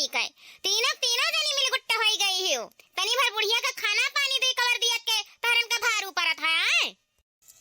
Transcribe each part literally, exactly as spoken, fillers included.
कहे, तीनों, तीनों जनी मिल गुट्टा होई गई हियो। तनी भर बुढ़िया का खाना पानी दुई कवर दिया के तहरन का भार ऊपर था, आय?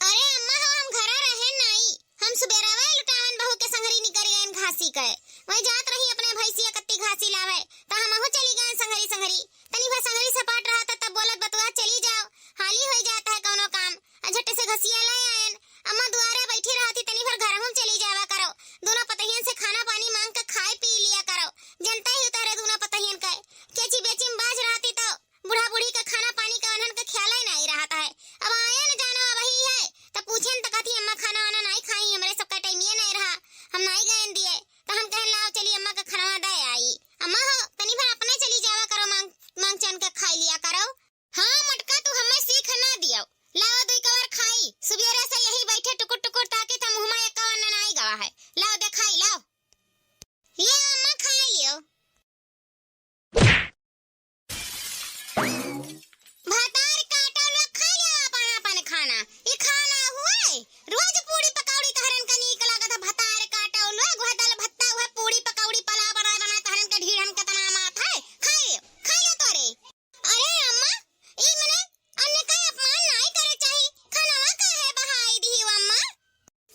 अरे अम्मा हो, हम घरा रहे नाई, हम सुबेरवा लुटावन बहू के संघरी निकरी गयन घासी के। वहीं जात रही अपने भैंसिया कत्ती घासी लावे, त हमहू चली गयन संघरी संघरी। तनी भर संघरी सपाट रहा था, तब बोलत बतुआ चली जाओ, हाली होई जात है कौनो काम। आ झट से घसिया ले आयन। अम्मा दुआरे बैठी रहती, तनी भर घरहू में चली जावा करो। दोनों पतहियन से खाना पानी मांग के खाए पी लिया करो। जनता ही उतारे दोनों पतहियन के। केची बेची में बाज रहती तो बूढ़ा बूढ़ी के खाना पानी के उन्हन के ख्याल ही नहीं रहता है। अब आयन जानो अब वही है, त पूछेन त कहती, "अम्मा खाना वाना नहीं खाई, हमरे सबका टाइमिये नहीं रहा, हम नहीं गयन दिए।" त हम कहन, "लाओ चली अम्मा के खाना दे आई।" अम्मा हो, तनी भर अपने चली जावा करो, मांग, मांग चन के खाई लिया करो। हाँ मोटका, तू हमें सीख ना दियो। लाओ दुई कवर खाई, सुबेरे से यही बैठे टुकुर टुकुर ताकी त मुँह में एक कवर ना आई गवा है। लाओ देखाई, लाओ। ये अम्मा खाई लियो। भतार काटो लोग, खाई लियो अपन अपन खाना। ई खाना हुए? रोज पूड़ी पकौड़ी तहरन का नीक लागत है। भतार काटो लोग, वह दाल भत्ता, वह पूड़ी पकौड़ी, पलाव बना बना तहरन का ढीढ़ हम कितना मात है। खाई लियो, खाई लियो तोरे। अरे अम्मा, ई मने अन्य का अपमान नाई करे चाही। खानवा काहे बहाई दिही हो अम्मा?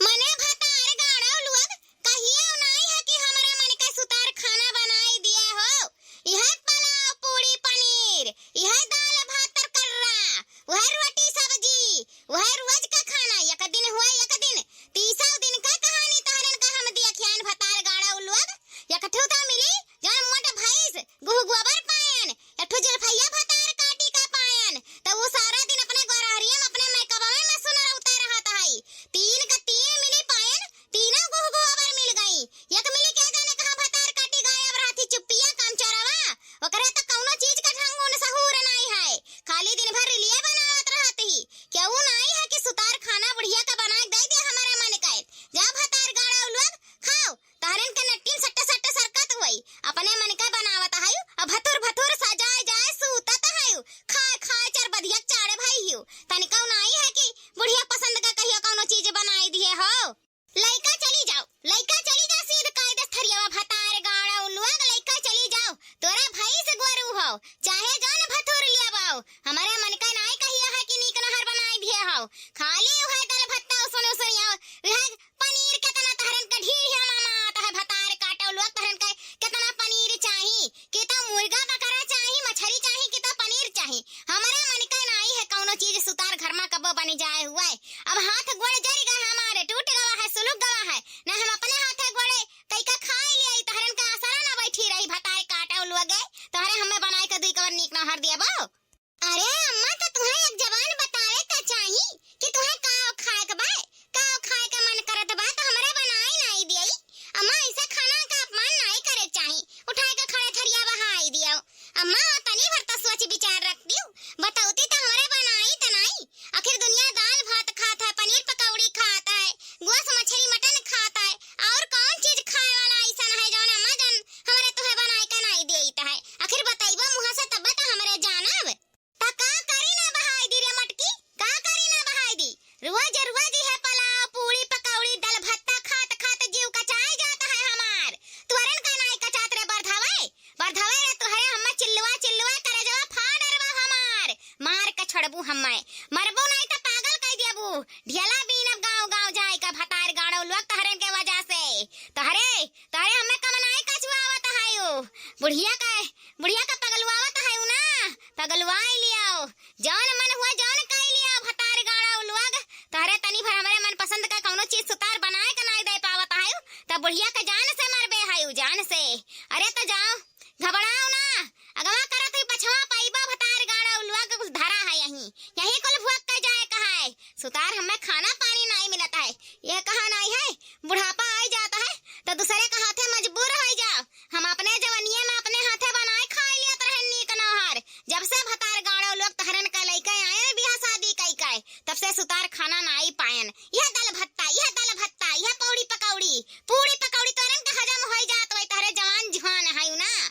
मने भतार गाड़ो लोग, कहियो नाई है कि हमरा मन के सुतार खाना बनाई दिए हो। यह पुलाव, पूड़ी, पनीर, यह दाल, भात, तरकर्रा, वह रोटी, सब्जी, वह रोज का खाना, एक दिन हुआ, एक दिन। तीसौ दिन का कहानी तहरन का हम देखियान भतार गाड़ो लोग। एक ठो तो मिली, जौन मोट भैंस, गुह गोबर पायन, एक ठो जुल्फैया भतार काटी का पायन, त उ सारा दिन अपने गोरहरिया में, अपने मेकअपवे में सुनर उतर रहत हई। तीन का तीन मिली पायन, तीनों गुह गोबर मिल गई। एक मिली के जाने कहाँ भतार काटी गायब रहती, चुप्पिया काम चोरवा। ओकरे त कौनो चीज का ढंग उन सहूर नाई है, खाली दिन भर रीलिये बनावत रहती। केहू नाई है कि सुतार खाना बुढ़िया का बना के दे दे हमारे मन के। जा भतार गाड़ो लोग, खाओ, तहरन के नट्टिन सट्टे सट्टे सरकत हुई, अपने मन के बनावत हयू, अब भथुर भथुर सजाए जाए सूतत हयू, खाए खाए चार बधिया के चाड़े भई हियू। तनिका नाई है कि बुढ़िया पसंद का कहियो कौनो चीज बनाई दिए हो। लइका चली जाओ, लइका चली जाओ, सीध कायदे थरियावा भतार गाड़ो लोग, लइका चली जाओ, तोरा भैंस गोरू हो, चाहे जौन भथुर लियावाओ, हमारे मन का नाई कहिया है कि नीक नहर बनाई दिए हो, खाली उहे दाल भत्ता उसन उसनिया, उहे पनीर केतना तहरन के ढीढ़िया मामा आता है, भतार काटो लोग तहरन के केतना पनीर चाही, कि तो मुर्गा बकरा चाही, मछरी चाही, कि तो पनीर चाही। हमरे मन के नाई है कौनो चीज सुतार घर में कबो बनी जाए हुए। अब हाथ गोड़ जरि गए हमारे, टूट गवा है, सुलुक गवा है, न हम अपने हाथे गोड़े कई का खाए लिया, तहरन का आसरा ना बैठी रही, भतार काटो लोगे, तोहरे हमें बनाए के दुई कवर नीक नहर दिया बो। अरे अम्मा, तो तुहे एक जबान बतावे का चाही कि तुहे का खाए के बा, का खाए के मन करत बा, तो हमरे बनाई नाई दियई। अम्मा, ऐसे खाना का अपमान नाई करे के चाही। उठाए के खड़े थरिया बहाई दियो। अम्मा, तनी भर तो सोच विचार रख दियो, बतौती तो हमरे बनाई त नाई। आखिर दुनिया दाल भात खात है, पनीर पकौड़ी खात है, गोस मछली मटन खात है, और कौन चीज खाए वाला ऐसन है जौन अम्मा जन हमरे तुहे बनाए के नाई देत है? आखिर बतैबो मुँह से तब तो हमरे जानब। त का करी ना बहाई दी रे मटकी, का करी ना बहाई दी? रोज रोज इहे पुलाव, पूड़ी, पकौड़ी, दाल भत्ता खात खात जीव कचाई जात है हमार। तुहरन का नाई कचात रे बरधवे, बरधवे रे तुहरे हम्मा चिल्लवा चिल्लवा करे जवा फाड़ रे बा हमार। मार के छोड़बू हम्मे, मरबू नाई त पागल कई देबू। ढेला बीनब गाँव गाँव जाए का भतार गाड़ो लोग तहरन के वजह से। तहरे, तहरे हम्मे कमनाई कचुआवत है उ। बुढ़िया का बुढ़िया का पगलुआवत है उ ना, पगलुआई लियाओ। जौन मन हुआ जौन कई लियाओ, भतार गाड़ा उलुआग। तोहरे तनी भर हमरे मनपसंद का कौनो चीज सुतार बनाए के नाई दे पावत है, त बुढ़िया के जान से मरबे है उ, जान से। अरे त जाओ, घबराओ ना, अगवा करत ही पछवा पाइबा, भतार गाड़ा उलुआग कुछ धरा है यहीं, यहीं कुल भुअक के जाए का है। सुतार हमें खाना पानी नाई मिलत है, यह कहा नाई है, बुढ़ापा आई जात है, त दूसरे का हाथे मजबूर होई जाओ। हम अपने जवनिये में अपने हाथे बनाए खाए लियत रहन नीक नौहर। जब से भतार गाड़ो लोग तहरन का लइके आयन बियाह शादी कई के, तब से सुतार खाना नाई पायन। यह दाल भत्ता, यह दाल भत्ता, यह पौड़ी पकौड़ी, पूड़ी पकौड़ी तोरन का हजम होई जात वही तहरे जवान जुहान है ना।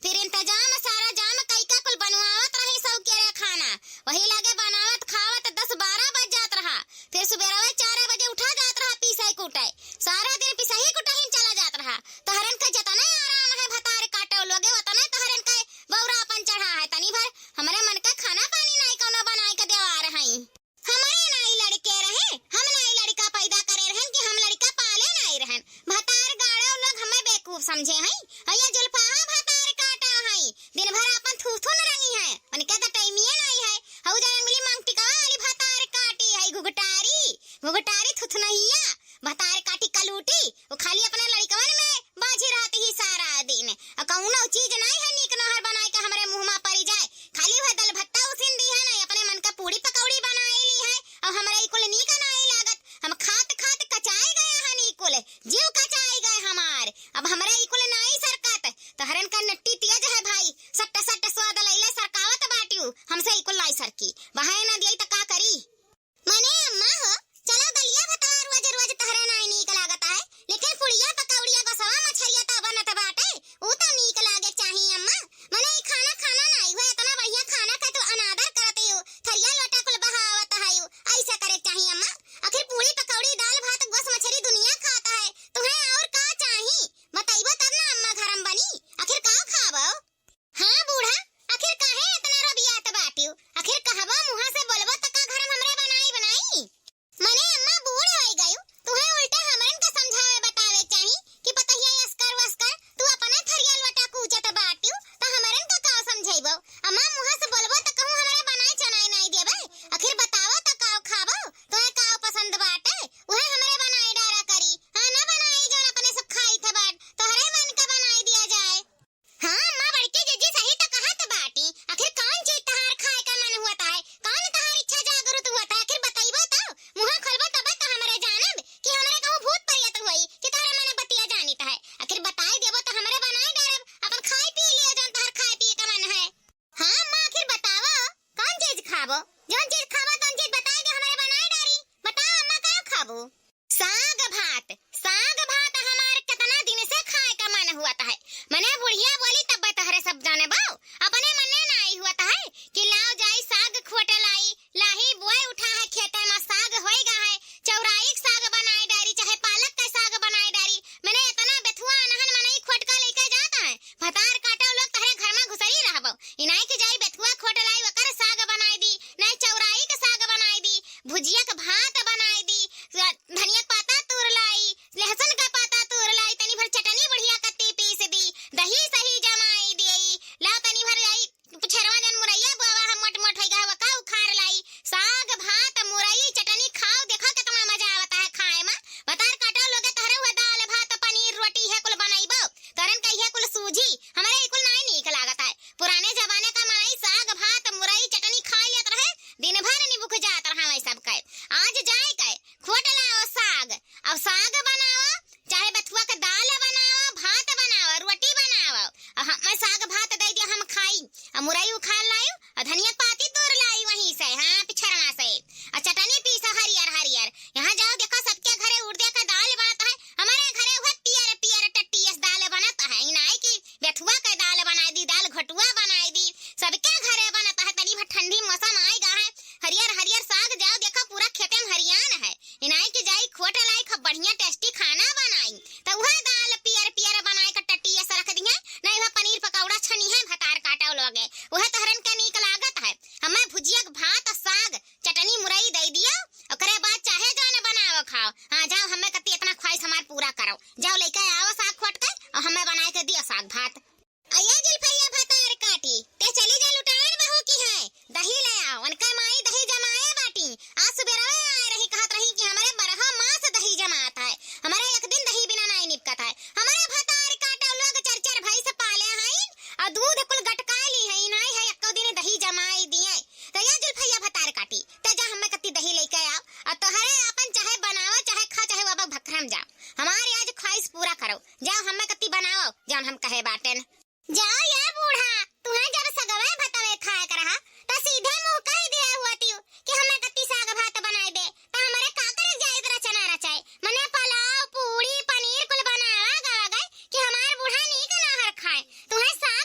फिर इंतजाम सारा जाम कइका कुल बनवावत रही सौकेरे खाना। वही लगे बनावत खावत दस बारह बज जात रहा। फिर सुबेरवे चार बजे उठा जात रहा पीसै कूटै। सारा दिन पिसही कुटही में चला जात रहा। तोहरन का जतने आराम है भतार काटो लोगे, वतने तोहरन का बौरा अपन चढ़ा है। तनी भर हमरे मन का खाना पानी नाई कौनो बनाए के देवार हई। हमरे नाई लड़के रहे, हम नाई लड़का पैदा करे रहन कि हम लड़का पाले नाई रहन। भतार गाड़ो लोग हमें बेवकूफ समझे हई। और ये जुल्फाहा भतार काटा हई, दिन भर अपन थूथुन रंगी है, उनके तो टाइमिए नाई है। हऊ जन उंगली मांग टिकावा वाली भतार काटी है, घुघटारी, घुघटारी थुथनहिया। भतार काटी कलूटी, वो खाली अपने लड़कवन में बाझी रहती ही सारा दिन। और कौनो चीज नाई है नीक नोहर बनाए के हमरे मुंह में पड़ी जाए। खाली वह दल भत्ता उसिन दी है ना, अपने मन का पूड़ी पकौड़ी बनाए ली है। और हमरे ई कुल नीक नाई लागत, हम खात खात कचाए गए हन ई कुल, जीव कचाए गए हमार। अब हमरे ई कुल नाई सरकत, तोहरन का नट्टी तेज है भाई, सट्ट सट्ट स्वाद लैले सरकावत बाटियू, हमसे ई कुल नाई सरकी। बहाए ना दियई त का करी? मने अम्मा हो, चलो दलिया भतवा रोज रोज तहरे नाई नीक लागत है, लेकिन पुड़िया पकौड़िया गोसवा मछरिया तो बनत बाटे, ऊ तो नीक लागे चाही अम्मा। मने ई खाना खाना नाई हुए, इतना बढ़िया खाना का तू अनादर करत हो, थरिया लोटा कुल बहावत है, ऐसे करे चाही अम्मा। आखिर पूड़ी पकौड़ी दाल भात गोस मछरी दुनिया खाता है, तुम्हें और का चाही? बताइबो तब ना अम्मा घरम बनी, आखिर का खाबो? हाँ बूढ़ा, आखिर काहे इतना रबियात बाटियो? आखिर कहबो मुँहा से बोलबो त का घर में हमरे बनाई बनाई? मने अम्मा बूढ़ होई गयू, तुहे उल्टा हमरन का समझावे बतावे चाही कि पतहिया असकर वस्कर, तू अपने थरिया लोटा कूचत बाटियो, त हमरन का का समझाइबो? अम्मा मुँहा से बोलबो त कहूँ हमरे बनाई चनाई नाई देबे? आखिर बतावो त काव खाबो, तुहे काव पसंद बाटे, उहे हमरे बनाई डारा करी। हाँ ना बनाई जौन अपने सब खाई थे बाट, तोहरे मन का बनाई दिया जाए। हाँ अम्मा, बड़की जीजी सही त कहत बाटी। आखिर कौन चीज तहार खाए का मन हुआ है, कौन तहार इच्छा जागरूक हुआ है, आखिर बतइबो तो, मुँह खोलबो तब तो हमरे जानब कि हमरे कहूँ भूत परियत हुई कि तोहरे मने बतिया जानित है। आखिर बताई देबो तो हमरे बनाए डारब, अपन खाए पी लियो जौन तहार खाए पिए का मन है। हाँ अम्मा, आखिर बतावो कौन चीज खाबो, जौन चीज खाबो तौन चीज बताई दे, हमरे बनाए डारी। बताओ अम्मा का खाबो? साग भात, साग भात हमार कितना दिन से खाए का मन हुआ है। मने बुढ़िया बोली तब तहरे सब जाने बाऊ, अपने मने नाई हुआ है कि लाओ जाई साग खोट लाई, लाही बोए उठा है खेते में साग होई गा है, चौराई के साग बनाए डारी चाहे पालक का साग बनाए डारी। मने इतना बेथुआ अनहन मनई खोट का लेके जाता है, भतार काटो लोग तहरे घर में घुसरी रहबो, इनाई के जाई बेथुआ खोट लाई ओकर साग बनाए दी, नहीं चौराई के साग बनाए दी, भुजिया के भात बनाए दी, धनिया के पत्ता तूर लाई, लहसुन का पत्ता तूर लाई, तनी भर चटनी बुढ़िया कत्ती पीस दी, दही सही जमाई देई, लाओ तनी भर आई पिछरवा जन मुरैया बोवा हम मोट मोट होई गए, वका उखाड़ लाई, साग भात मुरई चटनी खाओ, देखो कितना मजा आवता है खाए में। भतार काटो लोगे तहरे हुए दाल भात पनीर रोटी है कुल बनाइबो, तोरन का इहे कुल सूझी, हमरे ई कुल नाई नीक लागत है। पुराने जमाने का मनई साग भात मुरई चटनी खा लेत रहे, दिन भर निबुक जात रहा वही सब के। आज जाए के खोट लाओ साग, अब साग बनाओ, चाहे बथुआ के दाल बनाओ, भात बनाओ, रोटी बनाओ, अब हमें साग भात दे दिया हम खाई। अब मुरई उखाड़ लायू, अब धनिया पाती तोड़ लाई वहीं से, हाँ पिछरवा से, अब चटनी पीसा हरियर हरियर। यहाँ जाओ देखो सबके घरे उड़दे का दाल बनत है, हमारे घरे हुए पियर पियर टट्टी अस दाल बनत है। ई नाई कि बेथुआ के दाल बनाई दी, दाल घटुआ बनाई दी, सबके घरे बनत है। तनी भर ठंडी मौसम आए गा है, हरियर हरियर साग जाओ देखो पूरा खेते में हरियान है। इनाई के जाई खोट लाई खूब बढ़िया tasty खाना बनाई, त उहे दाल पियर पियर बनाए के टट्टी अस रख दिहे, नहीं वह पनीर पकौड़ा छनी है भतार काटो लोगे, उहे तोहरन के नीक लागत है। हमें भुजिया के भात साग चटनी मुरई दे दियो, ओकरे बाद चाहे जौन बनाओ खाओ। हाँ जाओ, हमें कत्ती इतना ख्वाहिश हमार पूरा करो, जाओ लेके आओ साग खोट के और हमें बनाए के दियो साग भात। अये जुल्फैया भतार काटी, ते चली जा लुटान बहू की है, दही ले आओ, उनका माई दही जमाए बाटी। आज सुबेरवे आए रही, कहत रही कि हमरे बरहा मास दही जमात है, हमरे एक दिन दही बिना नाई निपकत है। हमरे भतार काटो लोग चर चर भैंस पाले हैं और दूध कुल गटका ली है, नाई है एको दिन दही जमाए दिए। त ये जुल्फैया भतार काटी, ते जा हमें कत्ती दही लेके आओ और तोहरे अपन चाहे बनाओ, चाहे खा, चाहे वो अब भखरम जाओ, हमारे आज ख्वाहिश पूरा करो। जाओ हमें कत्ती बनाओ जौन हम कहे बाटेन। जाओ ये बूढ़ा, तुहे जब सगवे भतवे खाए के रहा, त सीधे मुँह कह दिया हुआ तियो कि हमें कत्ती साग भात बनाए दे, त हमरे का करे जाए रचना रचाए, मने पुलाव, पूड़ी, पनीर कुल बनावा गवा गए कि हमार बूढ़ा नीक नाहर खाए। तुहे साग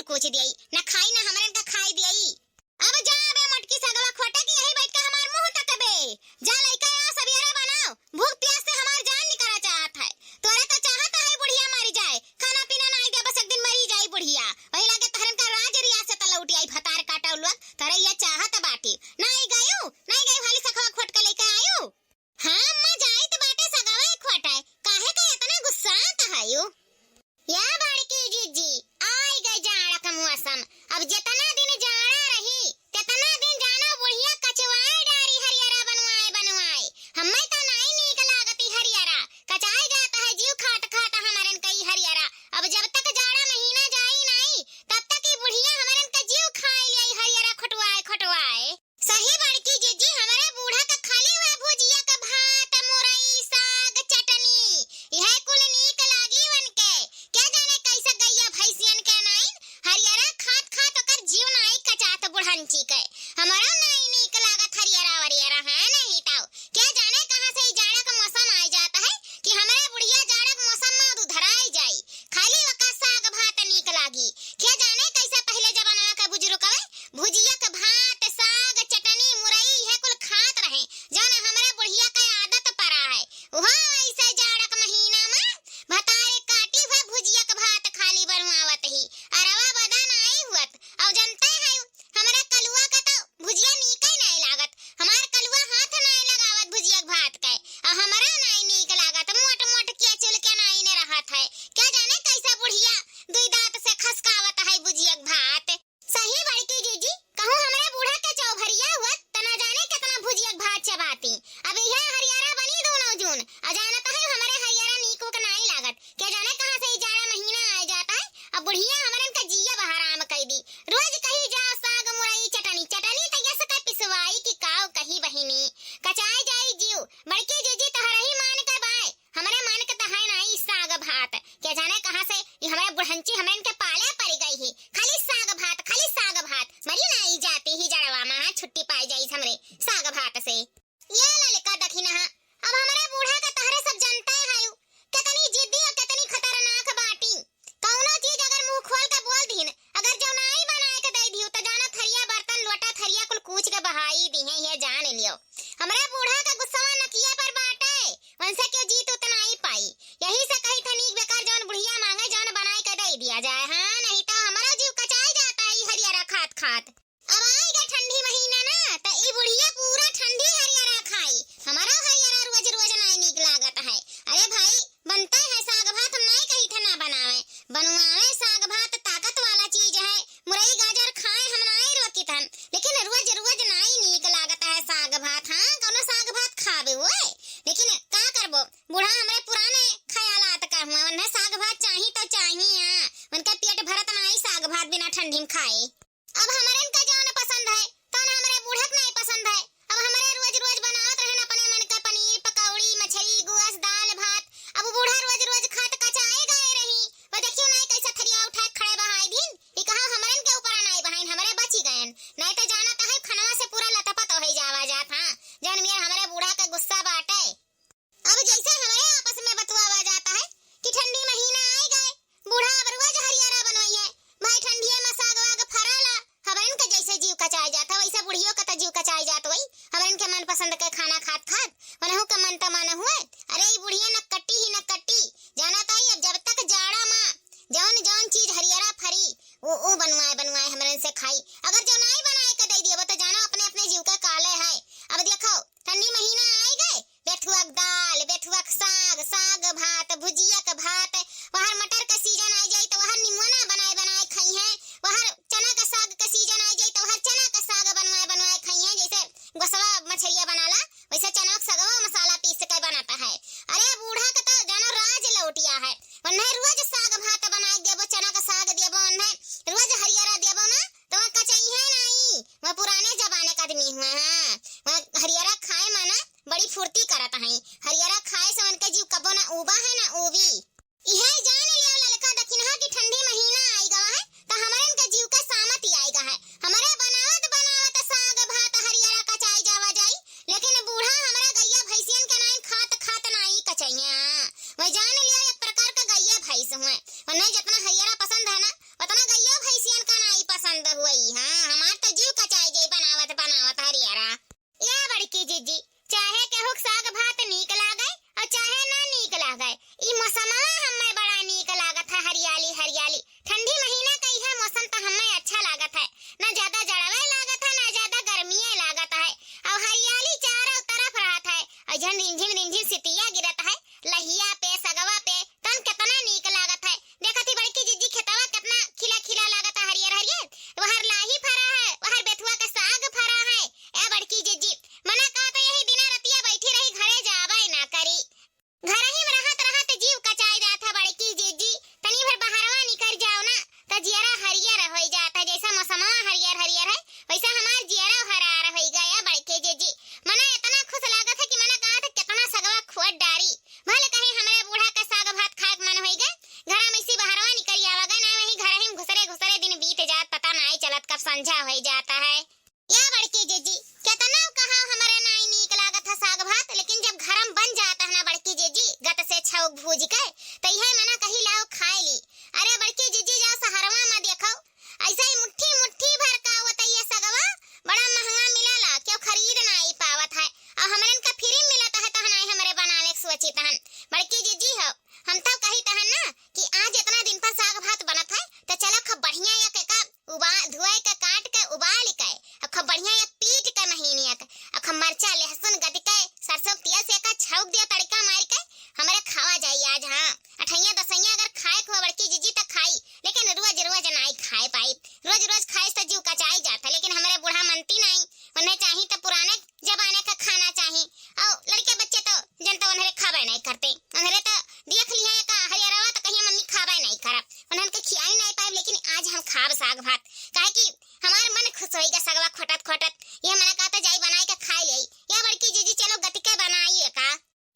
कुछ दियई, ना खाई ना हमरन का खाई दियई। अब जा बे मोटकी सगवा खोटे की यही बैठ के हमार मुंह तकबे। जा लइका आ सबेरे बनाओ, भूख प्यास से हमार जान निकरा चाहत है। तोरे तो चाहत है बुढ़िया मरी जाए, खाना पीना नाई दे, बस एक दिन मरी जाई बुढ़िया। वही लागे तहरन का राज रियासत लौटी आई भतार काटा उलुआ, तोरे ये चाहत बाटी। नाई गयू, नाई गयू हाली सखवा खोट के लइके आयू। हाँ अम्मा, जाइत बाटे सगवा खोटे, काहे का इतना गुस्सात हयू? या बड़की जीजी, आई गई जाड़ा का मौसम। अब जितना दिन जाड़ा रही, तितना दिन जानो बुढ़िया कचवाए डारी हरियरा बनवाए बनवाए। हम्मे तो नाई नीक लागती हरियरा, कचाए जात है जीव खात खात हमरन कई हरियरा। अब जब तक जाड़ा महीना जाई नाई, तब तक ई बुढ़िया हमरन का जीव खाए ले आई हरियरा खोटवाए खोटवाए। सही बड़की जीजी, हमरे बूढ़ा के खाली हुआ भुजिया के भात, मुरई, साग, चटनी, यह कुल नीक लागी उनके। क्या जाने कैसे गैया भैंसियन के नाइन हरियरा खात खात ओकर जीव नाई कचात बुढ़ंची के। हमरो नाई नीक लागत हरियरा वरियरा, हाँ नहीं ताऊ। क्या जाने कहाँ से ई जाड़ा का मौसम आ जाता है कि हमरे बुढ़िया जाड़ा के मौसम में उधराई जाई। खाली ओका साग भात नीक लागी। क्या जाने कैसे पहले जमाना के बुजुर्ग हवे, भुजिया के भात, साग, चटनी, मुरई, इहे कुल खात रहे, जौन हमरे बुढ़िया के आदत परा है। उहो ऐसे जाड़ा के महीना में भतारे काटी हुए भुजिया के भात खाली बनवावत ही, अरवा बदा नाई हुअत। और जानते हैं, हमरा कलुआ का तो भुजिया नीक ही नाई लागत, हमार कलुआ हाथ नाई लगावत भुजिया के भात के, और हमरा नाई नीक लागत मोट मोट किया चुल के नाई ने रहत है। क्या जाने कैसे बुढ़िया दुई दांत से खसकावत है भुजिया के भात। सही बड़की जीजी, कहूँ हमरे बूढ़ा के चौभरिया हुअत, त ना जाने कितना भुजिया के भात चबाती। अब इहे हरियारा बनी दोनों जून, अ जानत है हमरे हरियारा नीक उक नाई लागत। क्या जाने कहाँ से ई जाड़ा महीना आ जाता है, अब बुढ़िया हमरन का जिया बहराम कई दी। रोज कही जा साग मुरई चटनी, चटनी त यस का पिसवाई कि काव कही बहिनी। कचाई जाई जीव, बड़की जीजी तहरही मान के बाय। हमरे मन के त है नाई साग भात। क्या जाने कहाँ से ई हमरे बुढ़ंची हमरे इनके पाले पड़ गई ही। खाली साग भात, खाली साग भात। मरी नाई जाती ही जड़वा में, हाँ, छुट्टी पाई जाई हमरे साग भात से। ये ललका दखिनहा, अब हमरे बूढ़ा के तहरे सब जनते हयू, कितनी जिद्दी और कितनी खतरनाक बाटी। कौनो चीज अगर मुंह खोल के बोल दीन, अगर जौनाई बनाए के दे दियो, त जानो थरिया बर्तन लोटा थरिया कुल कूच के बहाई दी हैं, ये जान लियो। हमरे बूढ़ा के गुस्सवा नकिया पर बाटे, उनसे क्यों जीत उतना ही पाई। यही से कही था नीक बेकार जौन बुढ़िया मांगे जौन बनाए के दे दिया जाए, हाँ, नहीं तो हमारा जीव कचाई जाता है ई हरियरा खात खात। अब आई गए ठंडी महीना ना, त ई बुढ़िया पूरा ठंडी हरियरा खाई। हमारा हरियरा रोज रोज नाई नीक लागत है। अरे भाई, बनते है साग भात, हम नाई कही थे ना बनावे, बनवावे। साग भात ताकत वाला चीज है, मुरई गाजर खाए हम नाई रोकित हन, लेकिन रोज रोज नाई नीक लागत है साग भात। हाँ, कौनो साग भात खावे हुए, लेकिन का करबो, बूढ़ा हमरे पुराने ख्यालात का हुआ, उन्हें साग भात चाही तो चाही, हाँ, उनका पेट भरत नाई साग भात बिना ठंडी में खाए। अब हमरन का जौन पसंद है, तौन हमरे बूढ़क नाई पसंद है। अब हमरे रोज रोज बनावत रहन अपने मन का पनीर, पकौड़ी, मछली, गोस, दाल, भात। अब बूढ़ा रोज रोज खात कचाए गए रही। वो देखियो नाई कैसे थरिया उठा के खड़े बहाई दीन। ई कहा हमरन के ऊपर नाई बहाइन, हमरे बची गयन। नाई तो जानत है खनवा से पूरा लथपथ हो जावा जात, हाँ। जौन मेर हमरे बूढ़ा के गुस्सा बाटे। अब जैसे हमरे आपस में बतुआवा जाता है कि ठंडी महीना आए गए, बूढ़ा अब रोज हरियरा बनवाई है, भाई ठंडिये में साग वाग फराला, हमरन का जैसे जीव कचाए जाता, वैसे बुढ़ियो का तो जीव कचाए जात वही, हमरन के मनपसंद के खाना खात खात, उनहु के मन तो मन हुए। अरे ई बुढ़िया नकट्टी ही नकट्टी, जाना ताई अब जब तक जाड़ा माँ जौन जौन चीज हरियरा फरी, वो, वो बनवाए बनवाए हमरन से खाई। अगर जौनाई बनाए के दे दिए, वो तो जानो अपने अपने जीव के काले है। अब देखो, ठंडी महीना आए गए, बेथुआ के दाल, बेथुआ के साग, साग भात, भुजिया के भात, वहर मटर का सीजन आ जाई तो वहर निमोना बनाए बनाए खाई हैं, वहर चना का साग का सीजन आ जाई तो वहर चना का साग बनवाए बनवाए खाई हैं, जैसे गोसवा मछरिया बनाला वैसे चना का सगवा मसाला पीस के बनाता है। अरे बूढ़ा के तो जानो राज लौटिया है, उन्हें रोज साग भात बनाए देबो, चना का साग देबो, उन्हें रोज हरियरा देबो ना, तो वहाँ कचई है हरियर होइ जात है, जैसा मौसमवा हरियर हरियर है, वैसा हमार जियरा हरार होइ गया बड़की जिज्जी। मना इतना खुश लागत है कि मना कहा था कितना सगवा खोट डारी। भले कहीं हमरे बूढ़ा के साग भात खाए के मन होइ गए, घरा में से बहरवा निकल आवा गए ना, वहीं घर ही में घुसरे घुसरे दिन बीत जात, पता नाई चलत कब संझा होइ जाता है। या बड़की जिज्जी, केतना कहा हमरे नाई नीक लागत है साग भात, लेकिन जब घरम बन जात है ना बड़की जिज्जी, गत से छौक भूज के, त इहे मना कही लाओ खाए ली। अरे बड़की जिज्जी, जाओ सहरवा में देखो, ऐसा ही मुट्ठी मुट्ठी भर का होता ये सगवा, बड़ा महंगा मिलेला, क्यों खरीद नाई पावत है, और हमरन का फ्री मिलत है, तहनाई हमरे बनावे के सोचित हन। बड़की जिज्जी हो, हम तो कही तहन ना कि आज इतना दिन पर साग भात बनत है, तो चलो खूब बढ़िया एक, एक उबा-, धुआई के काट के उबाल के, अब खूब बढ़िया एक पीट के महीनी एक, अब खूब मरचा, लहसुन गट के, सरसों के तेल से एक छौंक दिया तड़का मार के, हमरे खावा जाई आज। हाँ, अठैया दसैया अगर खाए के हो बड़की जिज्जी त खाई, लेकिन रोज रोज नाई खाए पाई। रोज रोज खाए से जीव कचाई जात है, लेकिन हमरे बूढ़ा मनती नाई, उन्हें चाही त पुराने जमाने का खाना चाही। और लड़के बच्चे तो जनता उन्हें खाबे नहीं करते, उन्हें तो देख लिया है का हरियरवा तो कहिए मम्मी खाबे नहीं करब, उन्हन के खियाई नहीं पाए, लेकिन आज हम खाब साग भात, काहे कि हमार मन खुश होइगा सगवा खोटत खोटत। ये मना कहता जाई बनाए के खाए ले। या बड़की जिज्जी चलो गतिके बनाइए का।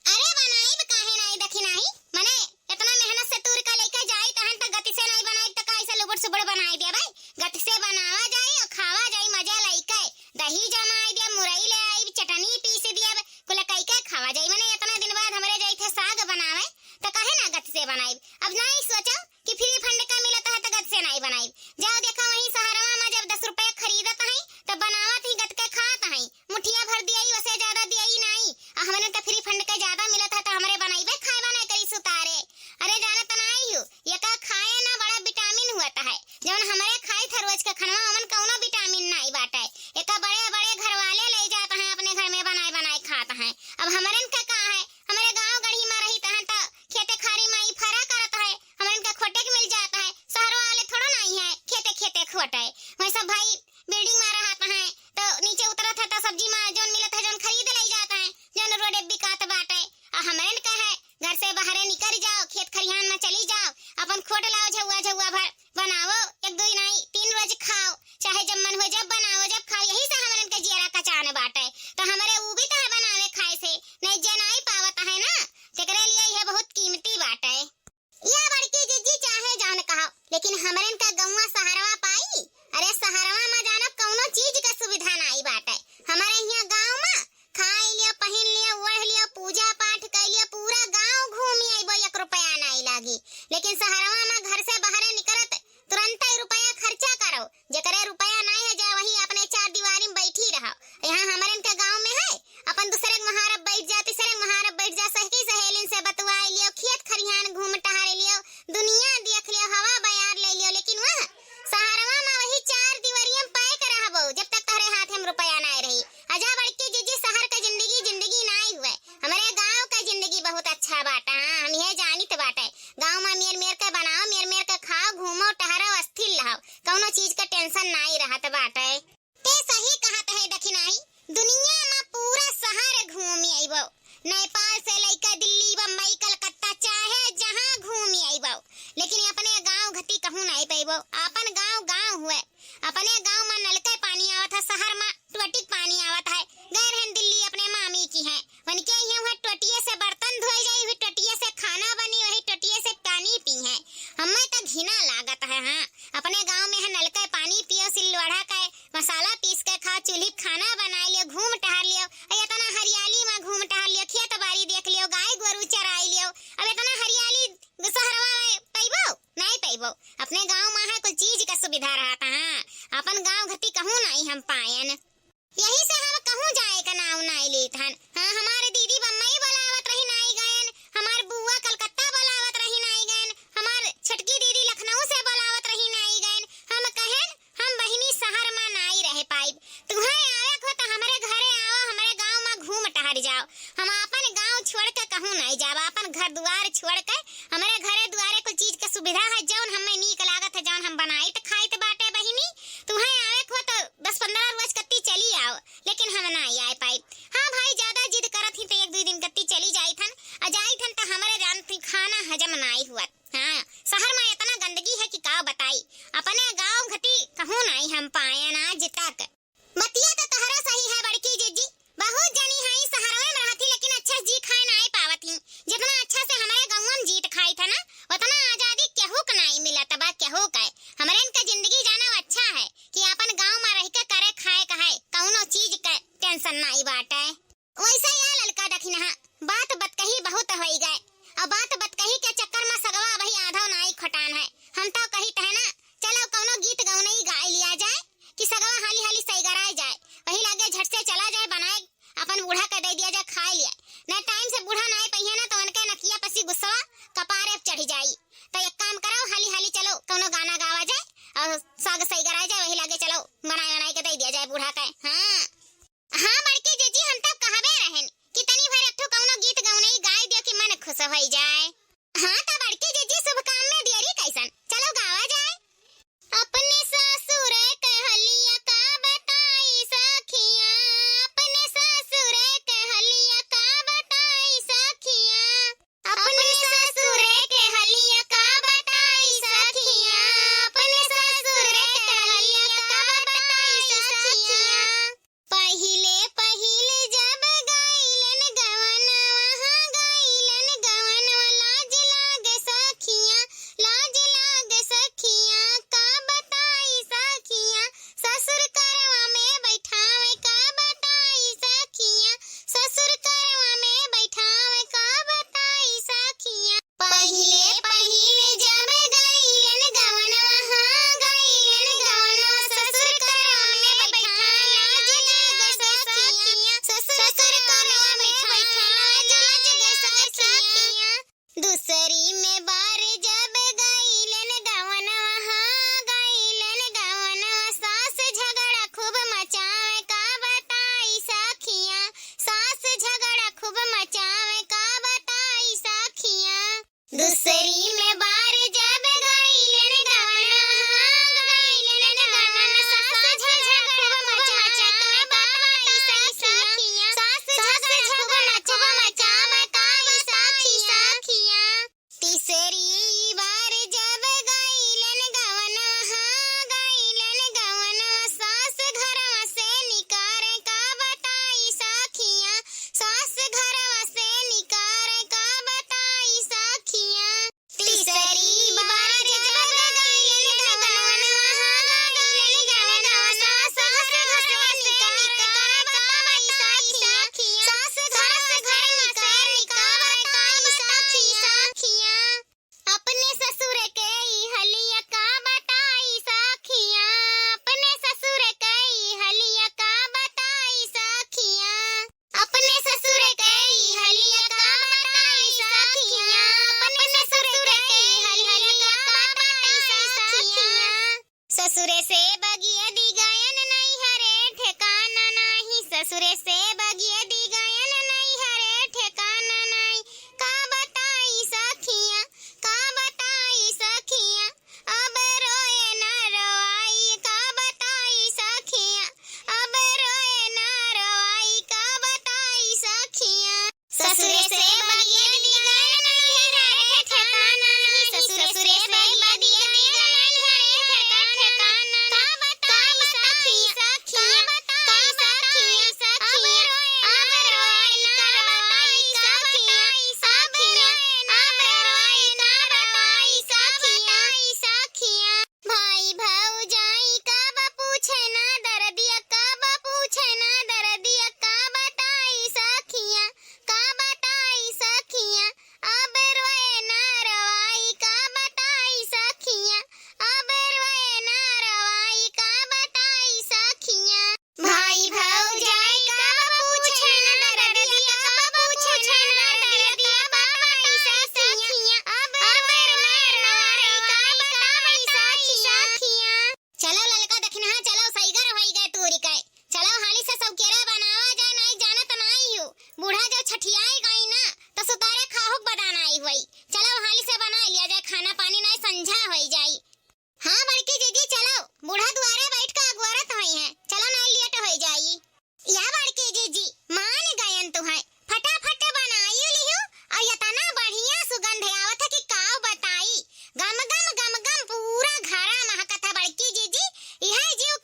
अरे बनाइब काहे नहीं दखिनाही, मने इतना मेहनत से तूर का लेके जाई तहन त गति से नहीं बनाइब त का ऐसे लुबुड़ सुबुड़ बनाई देबे। गति से बनावा जाई और खावा जाई मजा लइके। दही जमाई देब, मुरई ले आइब, चटनी पीस देब, कुल कइके खावा जाई। मने इतना दिन बाद हमरे जाई थे साग बनावे त काहे ना गति से बनाइब। अब नहीं सोचो कि फ्री फंड का मिलत है त गत से नाई बनाई। जाओ देखा वहीं सहरवा में जब दस रुपया खरीदत हई त बनावत ही गत के खात हई, मुठिया भर दियई, वसे ज्यादा दियई नाई। आ हमरे त फ्री फंड के ज्यादा मिलत है त हमरे बनाइबे खाए बनाए करी सुतारे। अरे जानत नाई हूँ, ये का खाए ना बड़ा विटामिन हुआ त है, जौन हमरे खाई था रोज के खनवा ओमन कौनो विटामिन नाई बाटे। एका बड़े बड़े घर वाले ले जात हैं अपने घर में बनाए बनाए खात हैं। अब हमरन का का है, हमरे गाँव गढ़ी में रही तहन त खेते खारी में ई फरा करत है, हमरन का खोटे के मिल जात है, शहर वाले थोड़ो नाई है खेते खेते खोटे। वही सब भाई बिल्डिंग में रहत है तो नीचे उतरत है तो सब्जी में जौन मिलत है जौन खरीद ले जात है, जौन रोडे बिकात बाटे। आ हमरन का है घर से बाहरे निकल जाओ, खेत खरिहान में चली जाओ, अपन खोट लाओ झौआ झौआ भर बनाओ, एक दो नाई तीन रोज खाओ, चाहे जब मन हो जब बनाओ जब खाओ, यही से हमरन के जियरा कचान बाटे। तो हमरे ऊ भी तो है बनावे खाए से, नहीं जे नाई पावत है ना, तेकरे लिए यह बहुत कीमती बाटे। या बड़की जिज्जी चाहे जौन कहो, लेकिन हमरन का गौवा सहरवा पाई? अरे सहरवा में जानो कौनो चीज का सुविधा नाई बाटे। हमारे यहाँ गाँव में खाई लियो, पहिन लियो, ओढ़ लियो, पूजा पाठ कर लियो, पूरा गाँव घूमी आइबो, एक रुपया नाई लागी। लेकिन सहरवा में घर से बाहरे निकलत तुरंत ही रुपया खर्चा करो, जेकरे रुपया नाई है जाए वही अपने चार दीवारी में बैठी रहो। यहाँ हमरन के गाँव में है, अपन दूसरे के महारब बैठ जा, तीसरे के महारब बैठ जा, सखी सहेलिन से बतुआई लियो, खेत खरिहान घूम टहर लियो, दुनिया देख लियो, हवा बयार ले लियो, लेकिन वह सहरवा में वही चार दीवारियम पाए के रहबो, जब तक तहरे हाथ में रुपया नाई रही। अजा बड़की जिज्जी, शहर का जिंदगी जिंदगी नाई हुए, हमरे गाँव का जिंदगी बहुत अच्छा बाटा। हाँ, हम यह जानित बाटे, गाँव में मेर मेर के बनाओ, मेर मेर के खाओ, घूमो टहरो, अस्थिर रहो, कौनो चीज का टेंशन नाई रहत बाटे। ते सही कहत है दखिनाही, दुनिया में पूरा शहर घूमी अइबो, नेपाल से लइके दिल्ली, बम्बई, कलकत्ता, चाहे जहाँ घूमी अइबो, लेकिन अपने गाँव घती कहूँ नाई पइबो। आपन गाँव गाँव हुए, अपने गाँव में नलके पानी आवत है, शहर में टोटी के पानी आवत है। गए रहन दिल्ली अपने मामी की हैं, उनके यहाँ वह टोटिए से बर्तन धोए जाई, वही टोटिए से खाना बनी, वही टोटिए से पानी पी हैं। हमें तो घिना लागत है। हाँ, अपने गाँव में है नलके पानी पियो, सिल लोढ़ा का मसाला पीस के खाओ, चूल्ही पे खाना बनाए लियो, घूम टहर लियो, और इतना हरियाली में घूम टहर लियो, खेत बाड़ी देख लियो, गाय गोरू चराई लियो। अब इतना हरियाली शहरवा में पइबो? नाई पइबो। अपने गाँव में है कुल चीज का सुविधा रहता। हाँ, अपन गाँव घती कहूँ नाई हम पायन। यही से हम कहूँ जाए का नाव नाई लेत हन। हाँ, हमारे दीदी बम्बई बुलावत रही नाई गयन, हमार बुआ कलकत्ता बुलावत रही नाई गयन, हमार छोटकी दीदी लखनऊ से बुलावत रही नाई गयन। हम कहेन हम बहिनी शहर में नाई रह पाइब, तुहें आवे को तो हमरे घरे आओ, हमरे गाँव में घूम टहर जाओ। हम आपन गाँव छोड़ के कहूँ नाई जाब, आपन घर दुआर छोड़ के। हमरे घरे दुआरे कुल चीज के सुविधा है, जौन हमें नीक लागत है, जौन हम बनाइत खाइत बाटे बहिनी। तुहें आवे को तो दस पन्द्रह रोज कत्ती चली आओ, लेकिन हम नाई आए पाइब। हाँ भाई, ज्यादा जिद करत ही तो एक हम पायन आज तक। बतिया तो तहरो सही है बड़की जिज्जी, बहुत जनी हई सहरवे में रहत ही, लेकिन अच्छा से जी खाए नाई पावत ही। जितना अच्छा से हमरे गौवा में जीत खाई था ना, उतना आजादी केहू के नाई मिलत बा, केहू के। हमरे इनका जिंदगी जाना अच्छा है कि अपन गाँव में रह के करे खाए का है, कौनो चीज के tension नाई बाटे। वैसे या ललका दखिनहा, बात बतकही बहुत होई गए, और बात बतकही के चक्कर में सगवा वही आधो नाई खोटान है। हम तो कहित है ना, चलो कौनो गीत गौनई गाय लिया जाए कि सगवा हाली हाली सैगराय जाए, वही लागे झट से चला जाए बनाए, अपन बूढ़ा के दे दिया जाए खाए लिए। न time से बूढ़ा नाई पहिए ना तो उनके नकिया पसी गुस्सवा कपारे पे चढ़ी जाई। तो एक काम करो, हाली हाली चलो कौनो गाना गावा जाए और साग सैगराय जाए, वही लागे चलो बनाए बनाए के दे दिया जाए बूढ़ा के। हाँ। हाँ बड़की जिज्जी, हम तब कहबे रहन कि तनी भर एक ठो कौनो गीत गौनई गाय दियो कि मन खुश होई जाए। हाँ त बड़की जिज्जी, शुभ काम में देरी कैसन, चलो गावा जाए। अपने ससुर के हलिया का बताई सखिया, अपने ससुर के हलिया का बताई सखिया, अपने ससुर के हलिया का बताई सखिया, अपने ससुर के हलिया का बताई सखिया। पहिले पहिले जब गइलन गवनवा, हाँ, गइलन गवनवा, लाज लागे सखिया, लाज लागे सखिया, का बताई सखिया, ससुर करवा में बैठावे, का बताई सखिया, ससुर करवा में बैठावे, का बताई सखिया। पहिले पहिले जब गइलन गवनवा, हाँ, गइलन गवनवा, ससुर करवा में बैठावे, लाज लागे सखिया, ससुर करवा में बैठावे, लाज लागे सखिया। दूसरी में बार जब गइलन गवनवा, हाँ, गइलन गवनवा, सास झगड़ा खूब मचावे, का बताई सखिया, सास झगड़ा खूब मचावे, का बताई सखिया। दूसरी में बार जब गइलन गवनवा, हाँ, गइलन गवनवा, सास झगड़ा खूब मचावे, का बताई सखिया, सास झगड़ा खूब मचावे, का बताई सखिया। तीसरी बार जब गइलन गवनवा, हाँ, गइलन गवनवा, सास घरवा से निकारे, का बताई सखिया, सास घरवा से निकारे, का बताई सखिया। तीसरी बार जब गइलन गवनवा, हाँ, गइलन गवनवा, सास घरवा से निकारे, का बताई सखिया, सास घर से घर निकारे, का बताई सखिया। अपने ससुर के ई हलिया का बताई सखिया, अपने ससुर के ई हलिया का बताई सखिया, अपने ससुर के ई हलिया का बताई सखिया, अपने ससुर के ई हलिया का बताई सखिया। ससुरे से बगिया दी गयन नैहरे ठेकाना नाही, ससुरे से बगिया दी गयन नैहरे ठेकाना नाही। का बताई सखिया, का बताई सखिया, अब रोए ना रोआई, का बताई सखिया, अब रोए ना रोआई, का बताई सखिया। ससुरे से बगिया दी गयन नैहरे ठेकाना नाही, ससुरे से बगिया दी गयन नैहरे ठेकाना, का बताई सखिया, का बताई सखिया, अब रोए, अब रोए ना रोआई, का बताई सखिया, अब रोए, अब रोए ना रोआई, का बताई सखिया। भाई भौजाई कब पूछे ना दरदिया, कब पूछे ना दरदिया, का बताई सखिया, का बताई सखिया, अब रोए ना रोआई, का बताई सखिया, अब रोए ना रोआई, का बताई सखिया। भाई भौजाई कब पूछे ना दरदिया, कब पूछे ना दरदिया, का बताई सखिया, अब रोए ना रोआई, का बताई सखिया। चलो ललका दखिनहा, चलो सैगर होई गए तूरी के। चलो हाली से सौकेरा बनावा जाए, नाई जानत नाई हो। बूढ़ा जब छठियाई गई ना, तो सुतारे खाहुक बदा नाई हुई। चलो हाली से बना लिया जाए खाना पानी, नाई संझा होई जाई। हाँ बड़की जिज्जी, चलो, बूढ़ा दुआरे बैठ के अगुआरत होई हैं। चलो नाई लेट होई जाई। या बड़की जिज्जी, मान गयन तुहैं, फटाफट बनाई लिहू, और इतना बढ़िया सुगंध आवत है कि काव बताई। गम गम गम गम पूरा घरा महकत है बड़की जिज्जी। यह जीव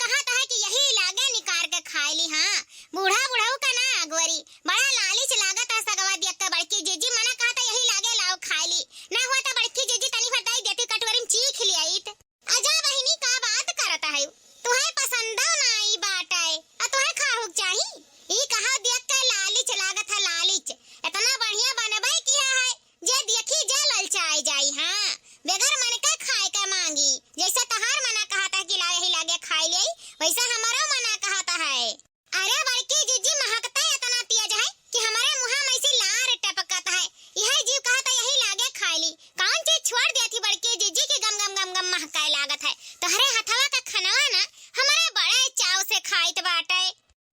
लेई, वैसा हमरो मना कहत है। अरे बड़की जिज्जी, महकता एतना तेज है कि हमरे मुँहा में से लार टपकत है। यही जीव कहत है यही लागे खाई ली। कौन चीज छोड़ देत ही बड़की जिज्जी कि गम गम गम गम महकाए लागत है। तोहरे हथवा का खनवा ना हमरे बड़े चाव से खाइत बाटे।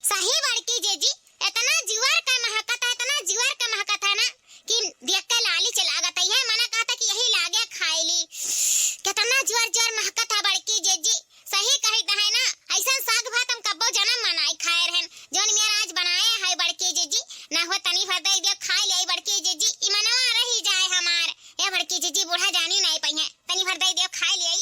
सही बड़की जिज्जी, एतना जुअर का महकत है, एतना जुअर का महकत है ना कि देख के लाली चला गत है। मना कहत है कि यही लागे खाई ली। केतना जुअर जुअर महकत है बड़की जिज्जी। सही कहित है ना, अइसन साग भात हम कब्बो जनम मा नाई खाए रहेन, जौन मेर आज बनाए है बड़की जिज्जी। ना हो तनी भर दे दियो, खाई ले बड़की जिज्जी, ई मनवा रही जाए हमार। ए बड़की जिज्जी, बूढ़ा जानी नाई पइहें, तनी भर दे दियो, खाई ले।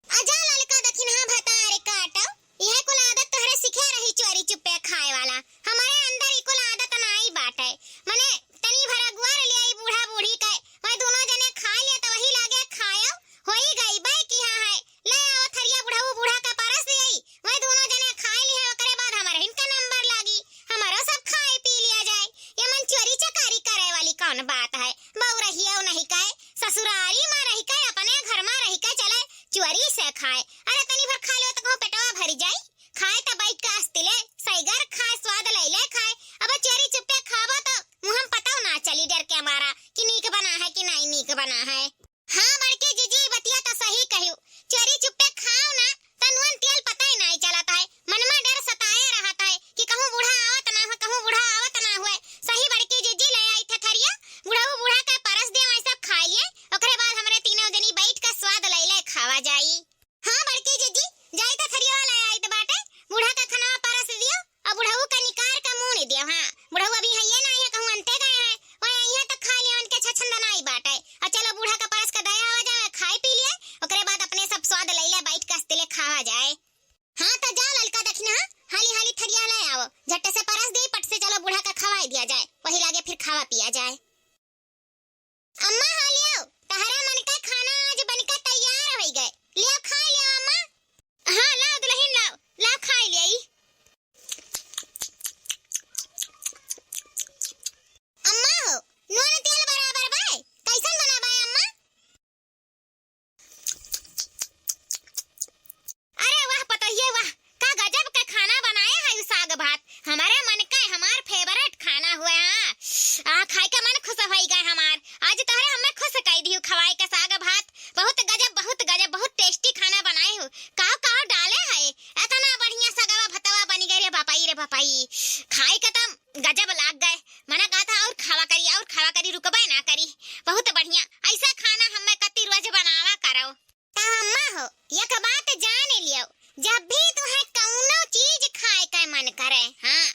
आ जा ललका दखिनहा भतार काटो, यह कुल आदत तोहरे सिखे रही चोरी चुप्पे खाए वाला। हमरे अंदर ई कुल आदत नाई बाटे। मने तनी भर अगुआर ले आई बूढ़ा बूढ़ी के, वही दोनों जने खाए ले तो वही लागे खायो, होई गई बे किहा है। ले आओ थरिया बुढ़ऊ बूढ़ा का परस दे आई, वही दोनों जने खाए ली है, ओकरे बाद हमरे इनका नंबर लागी, हमारो सब खाए पी लिया जाए। ये मन चोरी चकारी करे वाली कौन बात है? बहू रहियो नहीं कहे, ससुरारी मा रही के, अपने घर मा रही के चले चोरी से खाए। अरे तनी भर खा लो तो कहूँ पेटवा भरी जाई। खाए त बैठ के अस्तिले, सैगर खाए, स्वाद लैले खाए। अब चोरी चुप्पे खाबो तो मुँह में पता ना चली डर के हमारा कि नीक बना है कि नहीं नीक बना है। हाँ बड़की जिज्जी, बतिया तो सही कहियो। चोरी चुप्पे खाओ ना, त नून तेल पता ही नहीं चलत है। मन मा डर सताए रहत है कि कहूँ बूढ़ा आवत ना हो, कहूँ बूढ़ा आवत ना हुए। सही बड़की जिज्जी, ले आई थे थरिया, बुढ़ऊ बूढ़ा के परस दे, वही सब खाई लिए, ओकरे बाद हमरे तीनों जनी बैठ के स्वाद लैले खावा जाई। हाँ बड़की जिज्जी, जाई त थरिया ले आई त बाटे, बूढ़ा के खनवा परस दियो, और बुढ़ऊ का निकार का मुँह नहीं दियो। हाँ, बुढ़ऊ अभी है ये ना, ये कहूँ अंते गए हैं, वही यहाँ तक खा लिए, उनके छछंद नाई बाटे। और चलो बूढ़ा का परस का दया हो जाए, खाए पी लिए, ओकरे बाद अपने सब स्वाद लैले बैठ के अस्तिले खावा जाए। हाँ, त जा ललका दखिनहा, हाली हाली थरिया ले आओ, झट्टे से परस दी, पट से चलो बूढ़ा का खवाई दिया जाए, वही लागे फिर खावा पिया जाए। अम्मा हो लियो, तहरा मन का खाना आज बन के तैयार होई गए, लियो खा लियो अम्मा। हाँ, लाओ दुल्हन लाओ, लाओ खाई लियो। अम्मा हो, नून तेल बराबर बाय, कैसन बना बाय अम्मा? अरे वाह पतोहिए वाह, का गजब के खाना बनाए है उ साग भात। हमारे मन का हमार favourite खाना हुए। हाँ, आ खाए के मन खुश होई गए हमार। आज तोहरे हमें खुश कई दियो खवाए के साग भात। बहुत गजब, बहुत गजब, बहुत tasty खाना बनाए हो। काव काव डाले है, इतना बढ़िया सगवा भतवा बनी गए रे बापाई, रे बापाई। खाए के तो गजब लाग गए। मना कहा था और खावा करी, और खावा करी, रुकबे ना करी। बहुत बढ़िया, ऐसा खाना हमें कति रोज बनावा करो। त अम्मा हो, एक बात जान लियो, जब भी तुहे कौनो चीज खाए का मन करे, हाँ,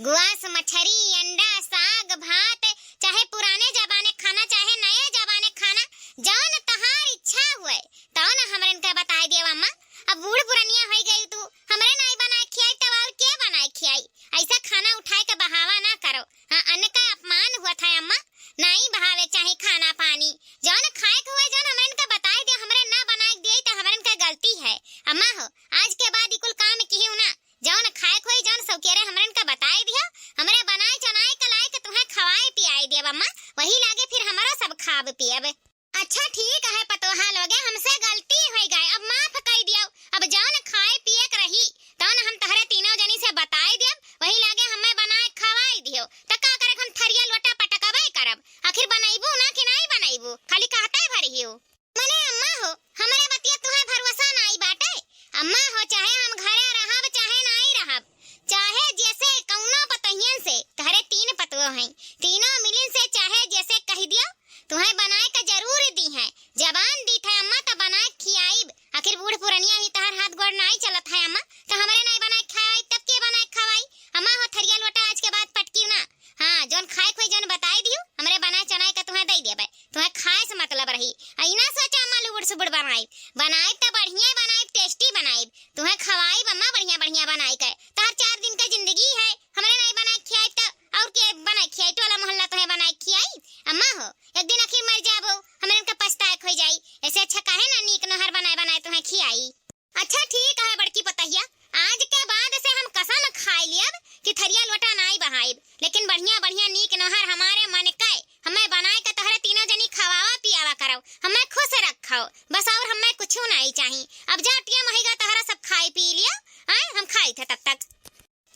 ग्वास, मछरी, अंडा, साग, भात, चाहे पुराने जमाने खाना, चाहे नए जमाने खाना, जौन तहार इच्छा हुए, तौन हमरन का बताए दियो अम्मा। अब बूढ़ पुरनिया होई गई तू, हमरे नाई बनाए खियाई, तब और के बनाए खियाई? ऐसा खाना उठाए के बहावा ना करो। हाँ, अन्न का अपमान हुआ था अम्मा, नाई बहावे चाही खाना पानी। जौन खाए के हुए, जौन हमरन का बताए दियो, हमरे ना बनाए दिए, त हमरन का गलती है। अम्मा हो, आज के बाद ई कुल काम किहियो ना। जौन खाए के होई, जौन सौकेरे हमरन का बताए दियो, हमरे बनाए चनाए के लाए के तुहे खवाए पियाए देब अम्मा, वही लागे फिर हमरो सब खाब पियब। अच्छा ठीक है पतोहा लोगे, हमसे गलती होई गए, अब माफ कई दियो। अब जौन खाए पिए के रही, तौन हम तहरे तीनों जनी से बताए देब, वही लागे हमें बनाए खवाए दियो। त का करे हम थरिया लोटा पटकबे करब, आखिर बनैबू ना कि नाई बनैबू, खाली कहते भर हियो। मने अम्मा हो, हमरे बतिया तुहे भरोसा नाई बाटे। अम्मा हो, चाहे हम घरे रहब, चाहे नाई रहब, चाहे जैसे कौनो पतोहियन से, तहरे तीन पतोह हैं, तीनों मिलिन से चाहे जैसे कह दियो, तुहे बनाए का जरूर दी है। जबान दी थे अम्मा, त बनाए खियाइब। आखिर बूढ़ पुरनिया ही तहर हाथ गोड़ नाई चलत है अम्मा, त हमरे नाई बनाए खियाइब, तब के बनाए खवाई? अम्मा हो, थरिया लोटा आज के बाद पटकी ना। हाँ, जौन खाए खोई जौन बताई दियो, हमरे बनाए चनाए का तुहे दे देबे। तुहे खाए से मतलब रही। आ ई ना सोचा अम्मा लुबुड़ सुबुड़ बनाइब। बनाइब त बढ़िया बनाइब, tasty बनाइब। तुहे खवाइब अम्मा बढ़िया बढ़िया बनाई के। तहर चार दिन का जिंदगी है, हमरे नाई बनाए खियाइब त और के बनाए खियाई? टोला मोहल्ला तुहे बनाए खियाई? अम्मा हो, एक दिन आखिर मर जाबो, हमरे इनका पछताए खोई जाई। ऐसे अच्छा काहे ना नीक नोहर बनाए बनाए तुहे खियाई। अच्छा ठीक है बड़की पतहिया, आज के बाद से हम कसम खाए लियब कि थरिया लोटा नाई बहाइब, लेकिन बढ़िया बढ़िया नीक नोहर हमारे मन के, हमें बनाए के तोहरे तीनों जनी खवावा पियावा करब, हमें खुश रखो बस, और हमें कुछ नहीं चाही। अब जा टिया महिगा तोहरा सब खाए पी लियो, आई थे तब तक।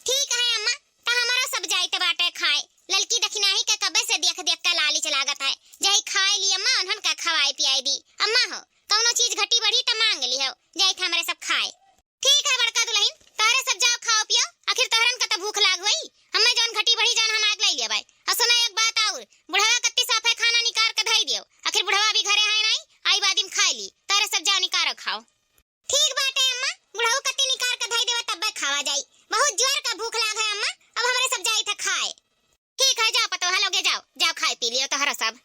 ठीक है अम्मा, त हमरो सब जाइत बाटे खाए। ललकी दखिनाही के कबे से देख देख के लालिच लागत है। जाई खाए ली अम्मा, उन्हन का खवाए पियाए दी। अम्मा हो, कौनो चीज घटी बढ़ी त मांग लिहो, जाइत हमरे सब खाए। ठीक है बड़का दुलहिन, तोहरे सब जाओ खाओ पियो, आखिर तोहरन का त भूख लाग होई। हम्मे जौन घटी बढ़ी जौन हम आग लाई लिया बाई। और सुना एक बात और, बुढ़वा कत्ती साफे खाना निकार के धई दियो, आखिर बुढ़वा अभी घरे है नाई, आई बादिम खाए ली। तोहरे सब जाओ निकारो खाओ। ठीक बाटे अम्मा, बुढ़ऊ कत्ती निकार के धई देवा तब्बे खावा जाई। बहुत जोर का भूख लाग है अम्मा, अब हमरे सब जाई था खाए। ठीक है जाओ पतोहा लोगे जाओ, जाओ खाए पी लियो तोहरा सब।